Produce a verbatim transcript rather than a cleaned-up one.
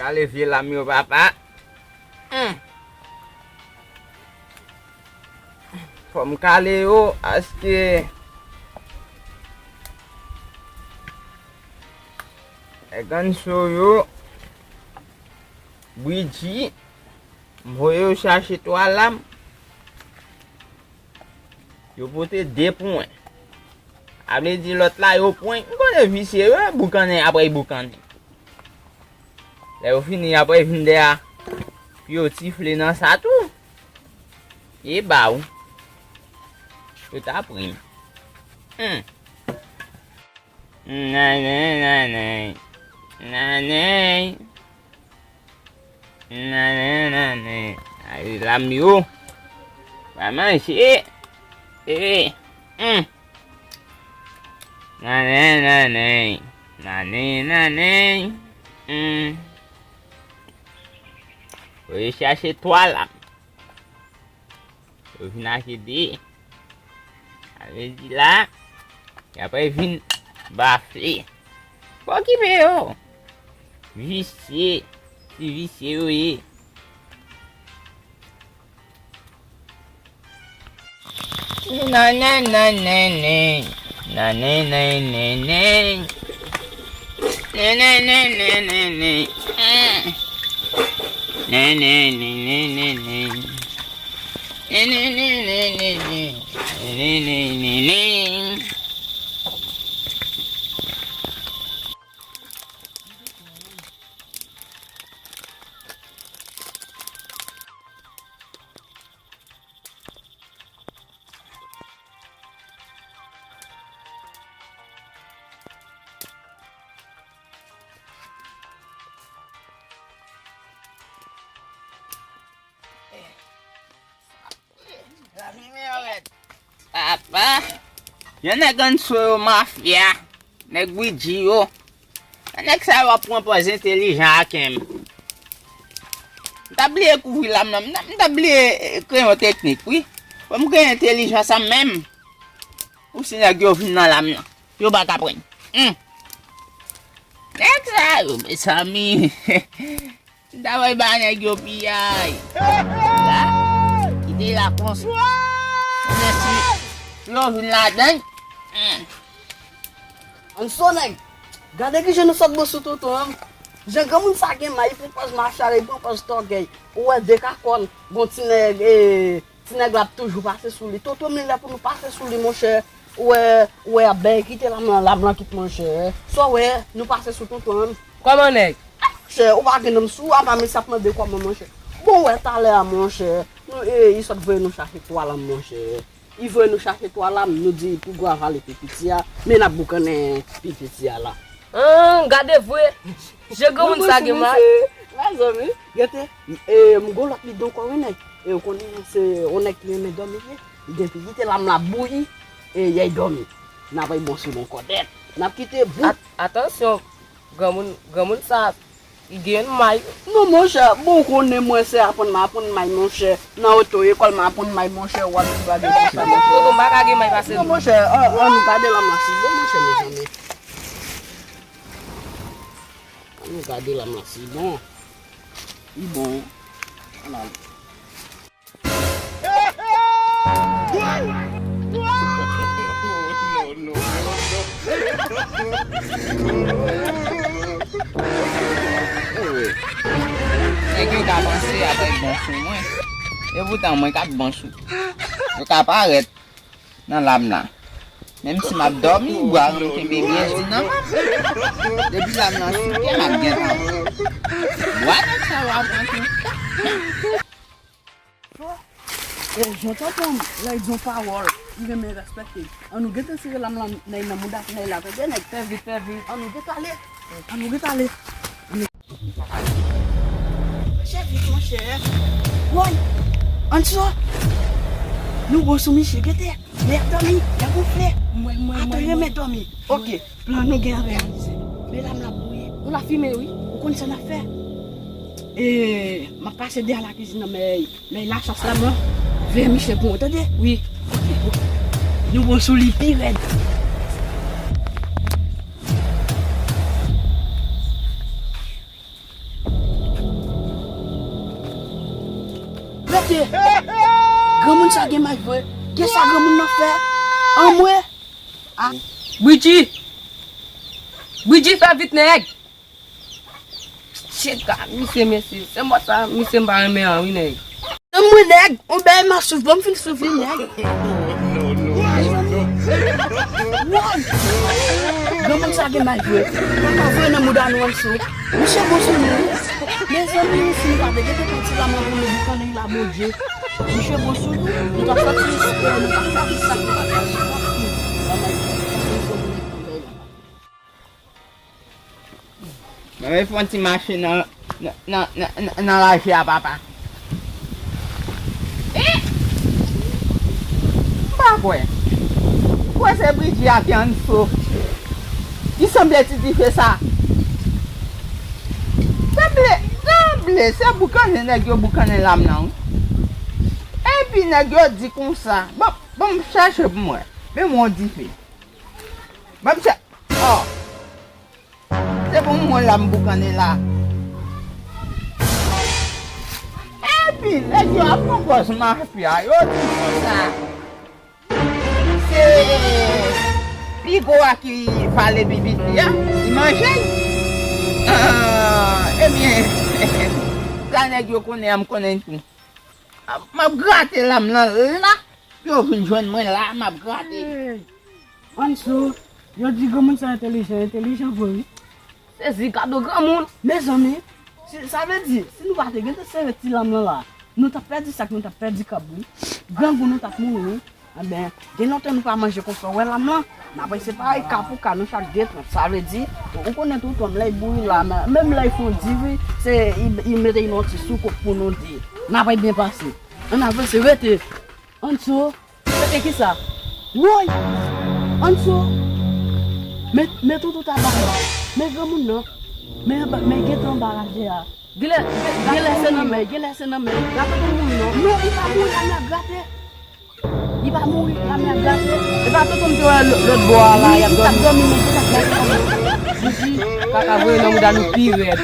Kale vye lam yo, papa. Hmm. Fò m kale yo, paske nèg Anso yo, Bridji, m voye yo chache twa lam. Yo pote de pwen. A vle di lòt la yo pwen. M konnen visye yo, boukannen apre boukannen. Lè yo fini, apre vin dèyè a, pou yo tifle nan sa tou. E ba w. Yo ta pran m. Hmm. Nanay, nanay. Nanay. Nanay, nanay. Ay, lam yo. Pa manje. Eh. Hmm. Nanay, nanay. Nanay, nanay. Hmm. Voye chache twa lam. Yo vin achte de. Sa vle di la, y apre vin bafle. Pa okipe yo. Visye. Ti visye yo ye. Nanay, nanay, nanay. Nanay, nanay, nanay. Nanay, nanay, nanay. Mm. Nanay, nanay, nanay. Nanay, nanay, nanay. Nanay, nanay, nanay. Papa, yon nèg Anso yo mafya, nèg Bridji yo. Nèg sa yo ap pran pòz entèlijan ak m. M ta bliye kouvri lam nan. M ta, m ta bliye, eh, kreyon teknik, wi. Fò m gen entèlijans sa menm. Ou si nèg yo vin nan lam nan. Yo pa ka pran. Hmm. Nèg sa yo, mezanmi. M ta voye ba nèg yo piyay. La, kite la konsa. Mèsi. Yo vin ladann. Hmm. Anso nèg, gade kijan nou sot bò sou tonton an. Jan granmoun sa gen may, li pran pòz machalè, li pran pòz tògèy. Ou wè de kakòn, gon ti nèg, eh, ti nèg la ap toujou pase sou li. Tonton, men lè pou nou pase sou li, monchè. Ou wè, ou wè, ap bèy kite lam lan, lam lan kit, monchè. Sa w wè, nou pase sou tonton an. Kòman nèg? Monchè, ou pa gen nonm sou, apa mesye ap mande kòman, monchè. Bon, ou wè talè a, monchè. Nou, eh, li sot voye nou chache twa lam, monchè. Li voye nou chache twa lam, nou di pi gwo a vale pi piti a, men n ap boukannen pi piti a la. An, gade vre. Je granmoun sa gen mal. Mezanmi, gete, e, m gon lòt lidon ankò wi nèg. E, ou konnen se yon nèg ki renmen dòmi li ye. Li gen pi kite lam la bouyi, e, y ay dòmi. N ap bay bon sou bon kòdèt. N ap kite bout. At-, atansyon, granmoun, granmoun sa Li gen may. Non, monchè, bon, ou konnen mwen se aprann m aprann may, monchè. Nan oto ekòl m aprann may, monchè, w ap di bagay konsa, monchè. Toto, m pa ka gen may pase nou. Non, monchè, an, an nou gade lam lan si bon, monchè, mezanmi. An nou gade lam lan si bon. Li bon. An ale. Nèg yo ka panse y ap bon sou mwen. Epoutan mwen k ap bon sou. Yo ka parèt nan lam la. Menm si m ap dòmi, bwa m kenbe byen di nan men m. Depi lam lan souke, m ap gentan bwa nèg sa yo ap rantre. E, jan tonton m, lè l di yon pawòl, li renmen respekte. An nou gentan sere lam lan nan, nan mouda nèg la, tande nèg, fè vit, fè vit. An nou gentan ale. An nou gentan ale. Chè vit, monchè. Woy! Anso! Nou bon sou misye, gete! Men y ap dòmi, y ap woufle. Mwen, mwen, mwen, mwen. Atan, renmen dòmi. Ok, plan nou gen an reyalize. Men lam la bouyi. Ou la fimen, wi. Ou konn sa n ap fè? E, m ap pase dèyè lakizin nan, men, men lachans la, mwen. Veye misye pou mwen, tande? Wi. Ok, ok. Nou bon sou li pi rèd. Granmoun sa gen may vre. Gen sa granmoun nan fè. Anmwe. Bridji! Bridji, fè vit, nèg! Chega, misye, mesye. Se mò sa, misye, m pa renmen an, wi, nèg. Anmwe, nèg, on bèy m ap souf, ban m fin souf li, nèg. Woy! Granmoun sa gen may vre. Papa voye nan mouda nou ann sou. Misye bon sou nou. Mezanmi, si nou pa te gentan pran ti lam nan pou nou boukannen la, Bondye. Misye bon sou nou. Nou t ap sòti isit, nou pa t ap sa, nou pa t ap sa. Mwen fè yon ti mache nan, nan, nan, nan, nan, nan laji a papa. Eh! M pa kwè. M kwè se Bridji a ki annso. Ki sanble ti dife sa. Sanble, sanble, se boukannen nèg yo boukannen lam nan, wi. Epi nèg yo di konsa. Bon, bon, m chache pou m wè. Men mwen dife. Ban m chè. Oh. Se pou mwen la m boukannen la. Epi, nèg yo ap pran pòz mafya. Yo di konsa. Se Pigo a ki vale bibit li a. Li manje l. Ah, ebyen, sa nèg yo konnen an, m konnen tou. M ap grate lam nan la. Yo vin jwenn mwen la, m ap grate. Hey! Anso, yo di granmoun sa entèlijan, entèlijan vre wi. Sezi gado granmoun. Mezanmi, si, sa vle di, si nou pa te gentan sere ti lam nan la, nou t ap pèdi sak, nou t ap pèdi kab wi. Grangou nou t ap mouri wi. Enben, gen lontan nou pa manje konsa, wè lam lan, n ap se parèy ka pou ka, nou chak de trant. Sa vle di, ou konnen tou, tonm lè y bouyi la, men, menm lè y fon divi, se, y, y mete y nan ti soukoup pou nou di. N ap byen pase. Ann avanse, rete. Anso, rete kisa? Woy! Anso, men, men toutou ta bagay. Men granmoun nan. Men, men gentan anba raje a. Genlè, genlè se nan men, genlè se nan men. Gade pou moun non. Non, li pa mouri, lamè ap grate. Li pa mouri, lamè ap grate. E pa tonton m te wè lò-, lòt bò a la, y ap dòmi. Li t ap dòmi, men li t ap grate kòm. Bouji, kaka voye nan mouda nou pi rèd.